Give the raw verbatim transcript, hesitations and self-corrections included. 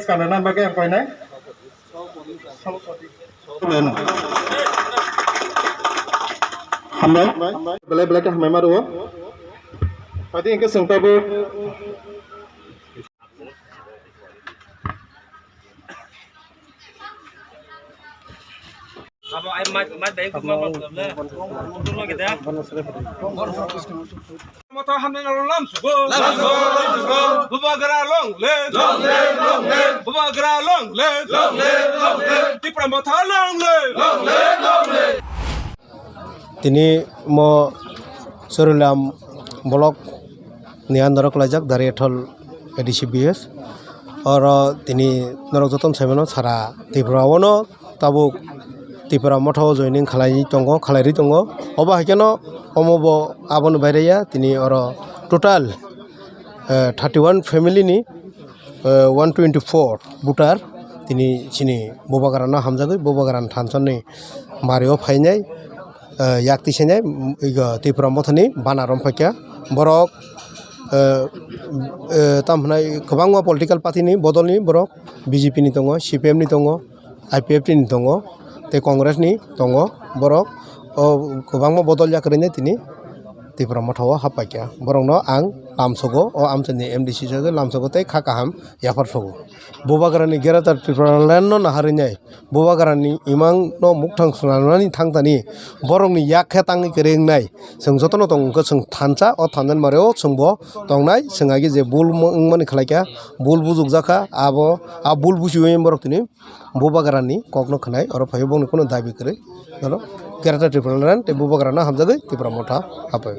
Kana nan bagwi ang koinai. Hambai. Belai belai khe hambai ma rwo. Adi engke sengtabu. Motha hamnai nang lam sugo. Bubagra long live. Bubagra long live. Tipra Motha long live. Tini mo Chorilam block ni under o kwlaijak Dariathol A D C B S. Oro tini norok jotono saimano sara Tripura o no tabuk Tipra Motha o joining khalai tongo, khalai ri tongo. Obo hai kheno omo bo aboni baire ya, tini oro total, eh, thirty one family ni, eh, one twenty four voter tini chini Bubagra no hamjagwi Bubagra ni thansa ni mario phainai, eh, yak tisainai, mm, igo Tipra Motha ni bana rom phaikha borok, eh, eh, tam hwnai kwbangma political party ni bodol ni borok B J P ni tongo, C P M ni tongo, I P F T ni tongo, tei Congress ni tongo borok. O kwbangma bodol ya kwrwini tini Tipra Motha o happaikha. Borokno ang lamsogo, o amchaini M D C jagwi lamsogo tei kha kaham yaphar sogo. Bubagrani Greater Tripura Land no naharwi nai, Bubagrani imang no mukthang swnamnani thangtani borokni yak khe tangwi kwrwi wngnai. Chwng jotono tong wngkha chwng thansa, o thansa ni mare o chwngbo tongnai, chwng agi je bul wngmani khlaikha, bul bujukjakha, abo a bul buchiwi borok tini Bubagrani kokno khwnai, oro phaiwi bongni kuno dabi kwrwi. Nono Greater Tripura Land tei Bubagrano hamjagwi Tipra Motha hapai.